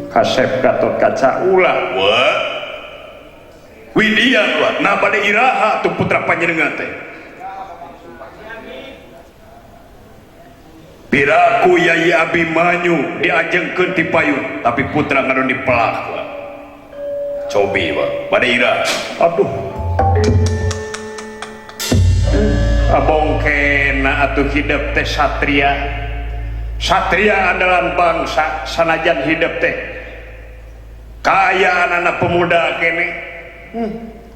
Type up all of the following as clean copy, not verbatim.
Kasep Gatot Kaca ulah wa Widian wa nah bade iraha tuh putra panjenengan teh. Piraku Yai Abimanyu diajengkeun ti payun tapi putra ngadon dipelak wa. Cobi wa bade iraha. Aduh. Abongkena atuh hidup teh satria. Satria andalan bangsa sanajan hidup teh kaya anak pemuda kene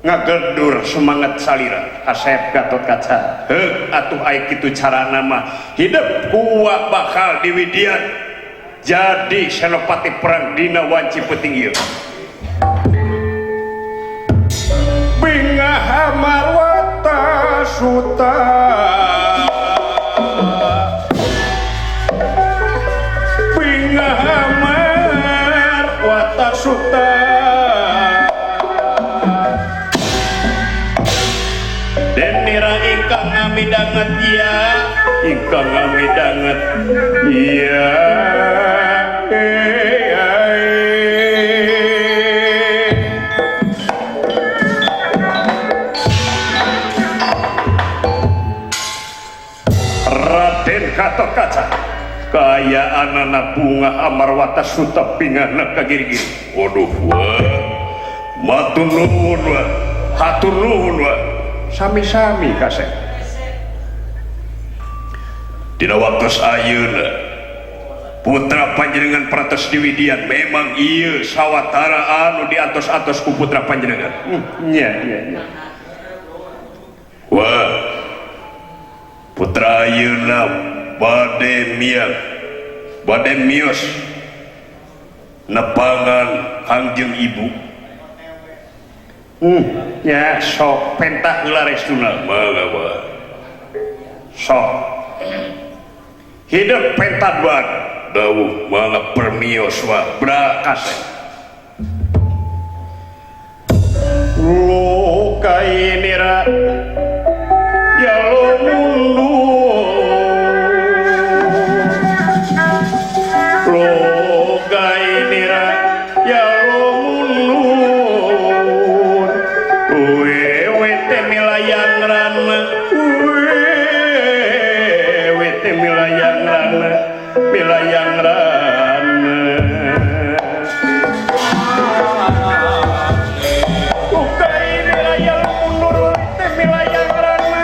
ngagedur semangat salira Kasep Gatot Kaca heuh atuh aya kitu carana mah hidup kuat bakal diwidian jadi senopati perang dina wanci peuting ieu bingah Amarwata Suta bingah Amarwata Suta denira ingkang ngamidanget ya ingkang ngamidanget iya. Raden Gatot Kaca kaya anana bunga Amarwata Suta bingahna kagiri-giri. Waduh wa matur nuhun wa hatur nuhun wa sami-sami kasep. Dina waktos ayeuna putra panjenengan pratos diwidian memang ieu sawatara anu diantos-antos ku putra panjenengan. Nya nya nya. Wah putra ayeuna bade miang bade mios nepangan Kangjeng Ibu. Ya sok pentah heula restuna mangga wa sok hidup pentah duaan dawuh mangga permios wa brakase lukai nira ya lumundu lukai nira ya lumundur wewe teh milayang rana wewe teh milayang rana milayang rana lukai nira ya lumundur teh milayang rana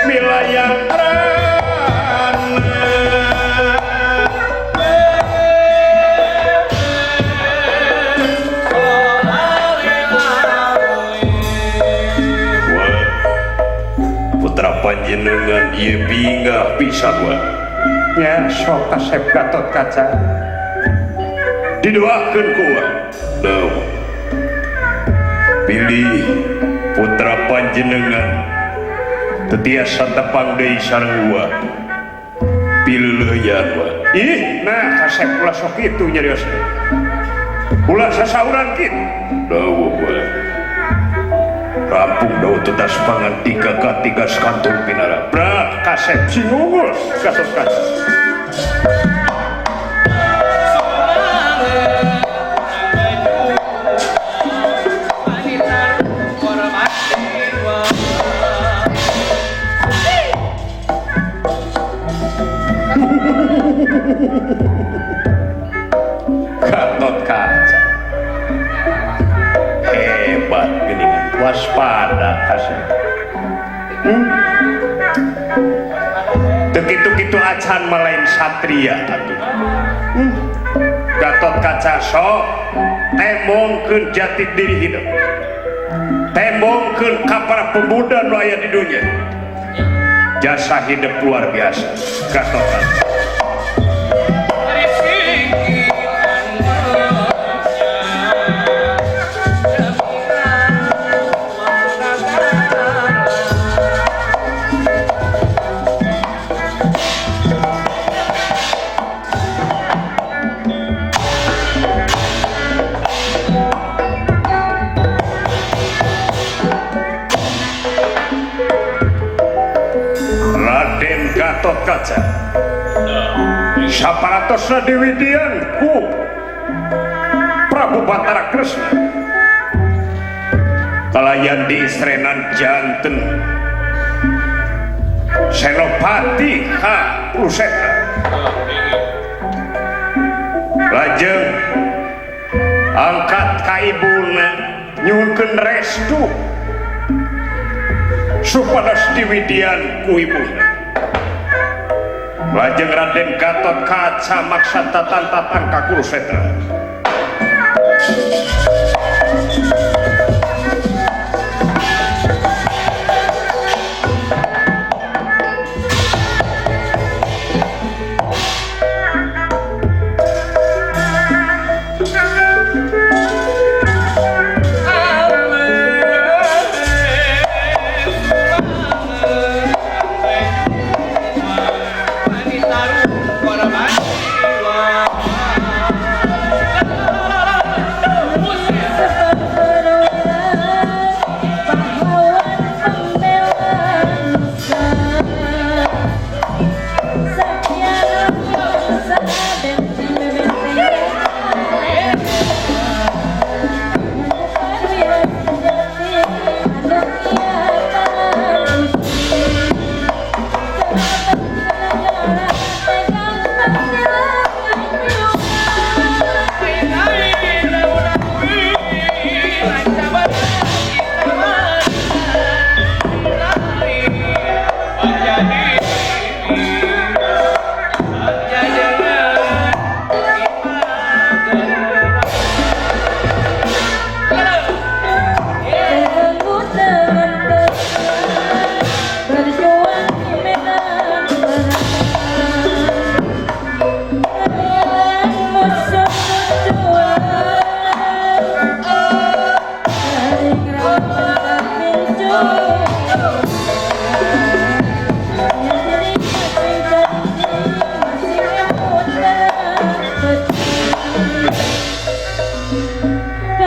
milayang rana. Panjenengan ieu bingah pisan wa. Nya sok Kasep Gatot Kaca didoakeun ku wa. Dawuh pilih putra panjenengan teu tiasa tepang deui sareng wa. Pileuleyan wa. Ih nah Kasep ulah sok kitu nyarios. Ulah sasauran kitu. Dawuh wa. Rampung dawuh tetas pangan tiga katiga skantul pinara. Brak Kasep sing unggul Gatot Kaca. Gatot Kaca hebat geuningan waspada kasih. Teu kitu-kitu acan malain satria atuh. Gatot Kaca sok tembongkeun jati diri hidup. Tembongkeun ka para pemuda nu aya di dunya. Jasa hidup luar biasa Gatot Kaca. Gatot Kaca saparatosna diwidian ku Prabu Batara Kresna kalayan diistrenan janten Senopati H. Kurusetra lajeng angkat ka ibuna nyuhunkeun restu supados diwidian ku ibuna. Lajeng Raden Gatot Kaca maksa tatan-tatan ka Kurusetra.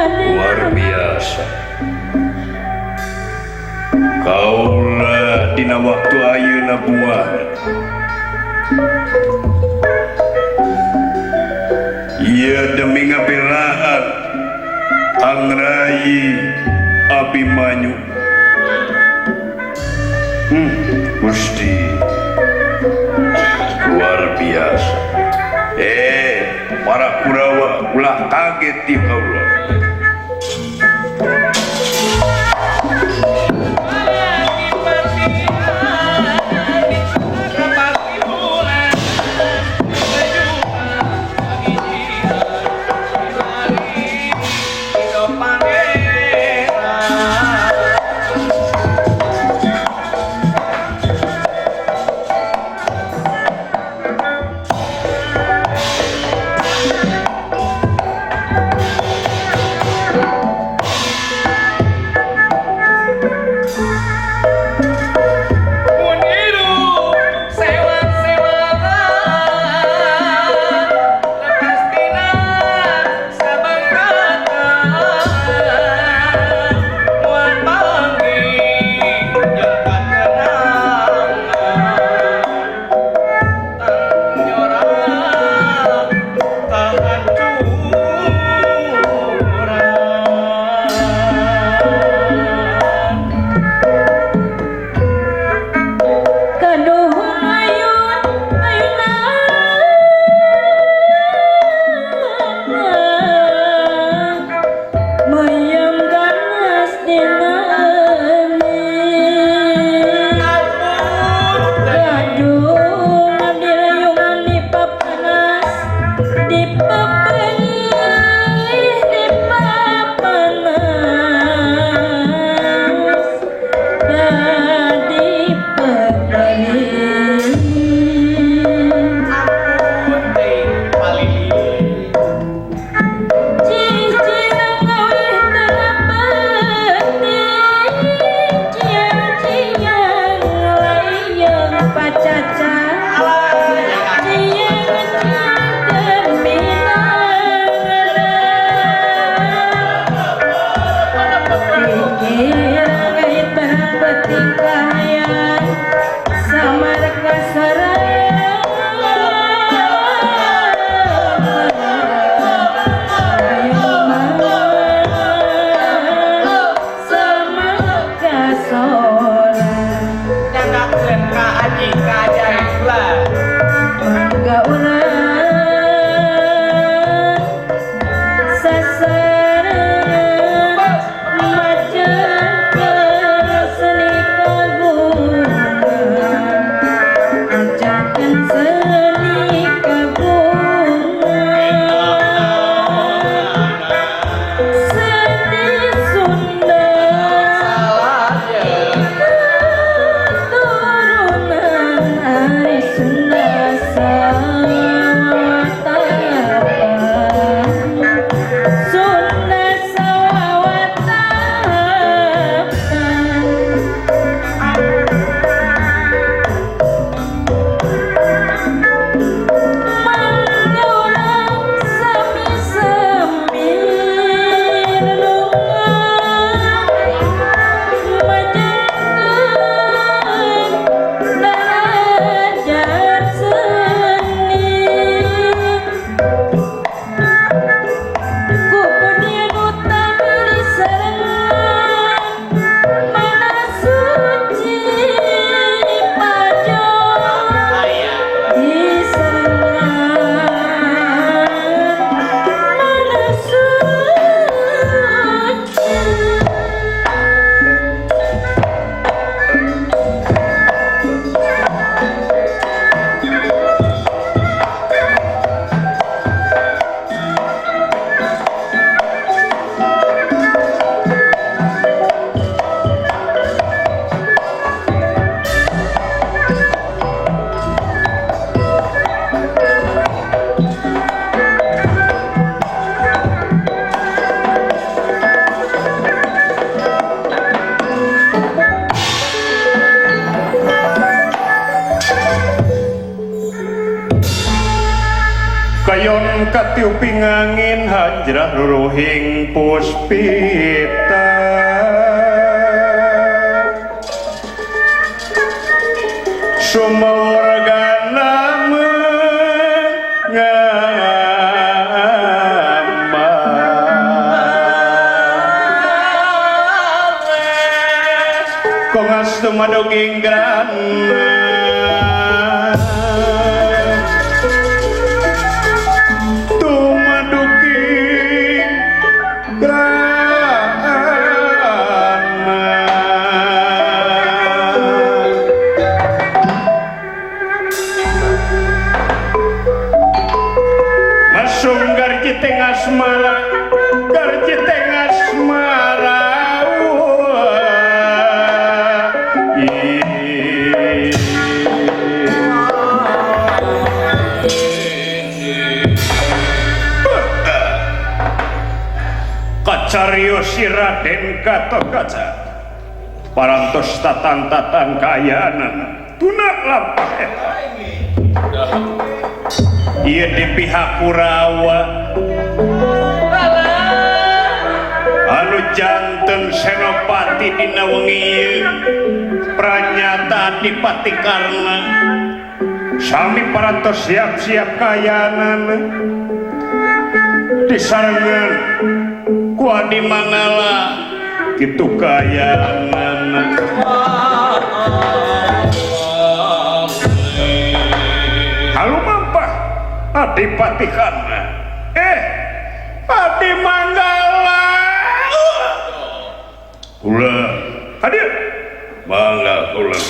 Luar biasa. Kaula dina waktu ayeuna buah. Ieu demi ngabelaan Angrayi Abimanyu. Gusti luar biasa. Para Kurawa ulah kaget di kaula. Oyon katiuping angin hajrah ruruhing puspita sumurgana mengama kongas tumadoging grana tumadoging grana Masung garjiteng asmara garjiteng asmara. Kacarios si Raden Gatotkaca parantos tatan-tatan kaayaan tuna lampah eta ieu di pihak Kurawa anu janten senopati dina wengi ieu pranyata Adipati Karna sami parantos siap-siap kaayaan disarengan ku Adi Manggala kitu kaayaan. Halu mampah Adipati Karna Adi Manggala kula hadir mangga kula.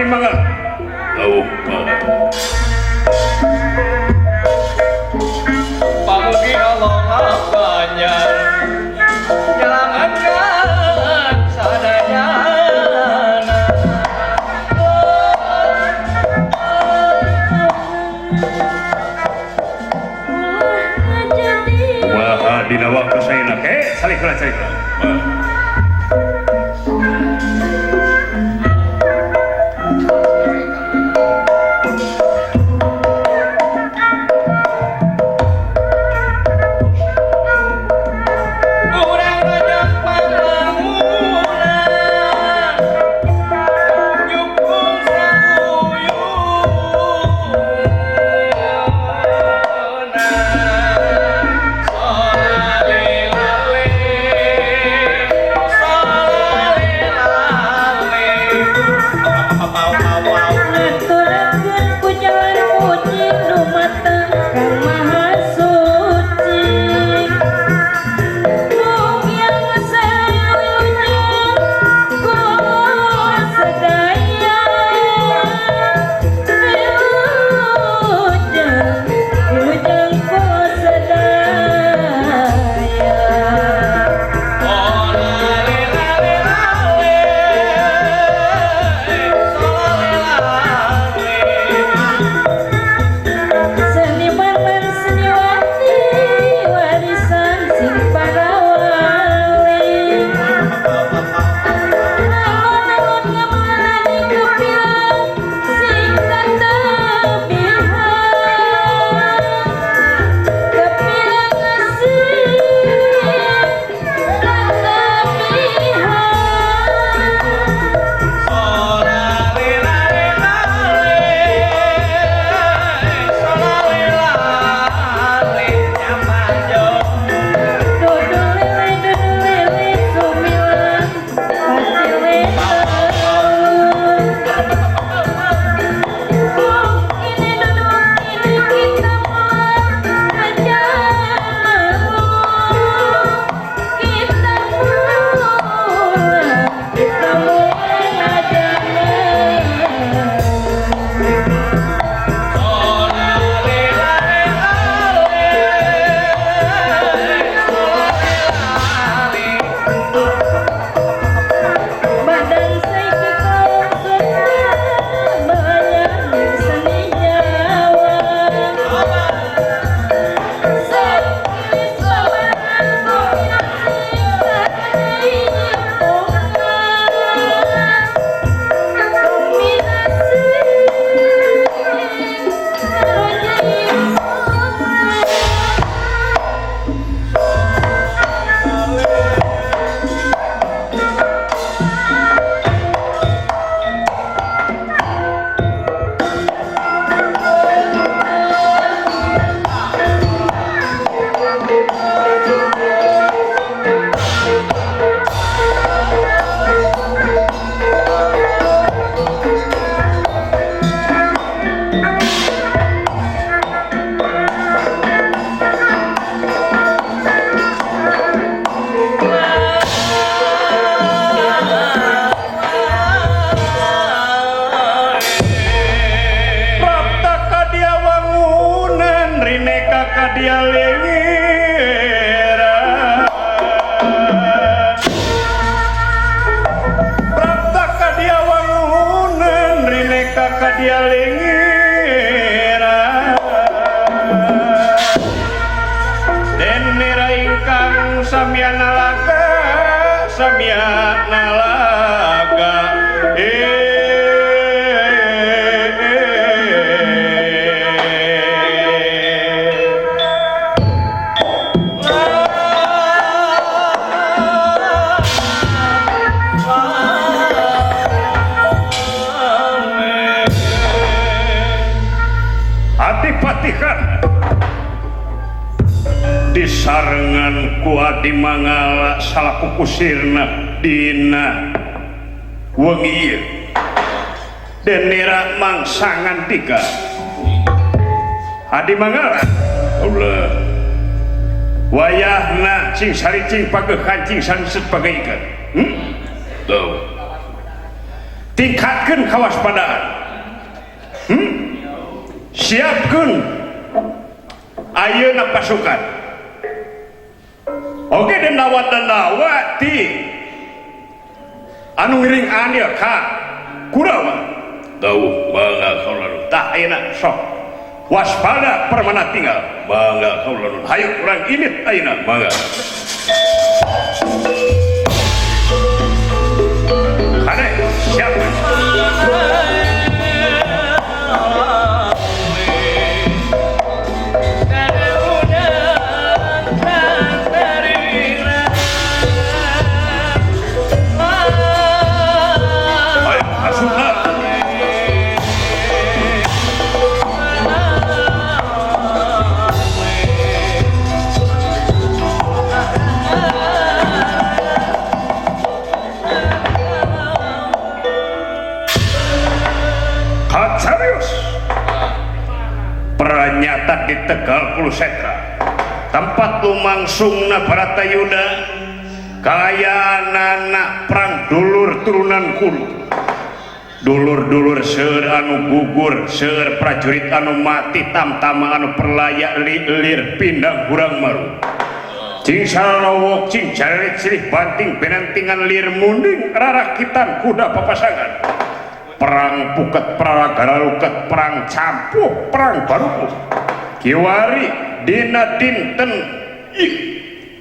Mangala. Dawuh pamugi Allah banyak nyalangan sadayana. Wah dina waktu sayeuna ke salik heula calik heula. Disarengan ku Adi Mangala salaku kusirna dina wengi ieu denera mangsangan tiga Adi Mangala Allah wayahna cing saricing pageuhan cing sanset pageuikeun. Tingkatkeun kawaspadaan. Siapkeun ayeuna pasukan. Oke dendawa-dendawa ti anu ngiring anil ka Kurawa. Dawuh mangga kaula nuhun. Tah ayeuna sok waspada permana tinggal. Mangga kaula nuhun. Hayu urang init ayeuna mangga. Kade siap. Ayo asupna. Kacarius pernyata di Tegal Kulusetra tempat lumangsungna Baratayuda kayaanana perang dulur turunan Kuru dulur-dulur seueur anu gugur seueur prajurit anu mati tamtama anu perlaya lir pindah hurang maru cing sarawok cing caririt silih banting benentingan lir munding rarakitan kuda papasangan perang puket praragara luket perang campuh perang barupuh kiwari dina dinten ih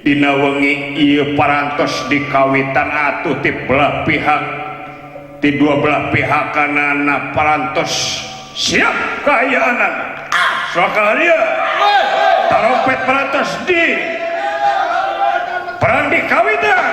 dina wengi ieu parantos dikawitan atuh ti belah pihak ti dua belah pihak kanana parantos siap kaayaanana sakaria tarompet parantos di perang dikawitan.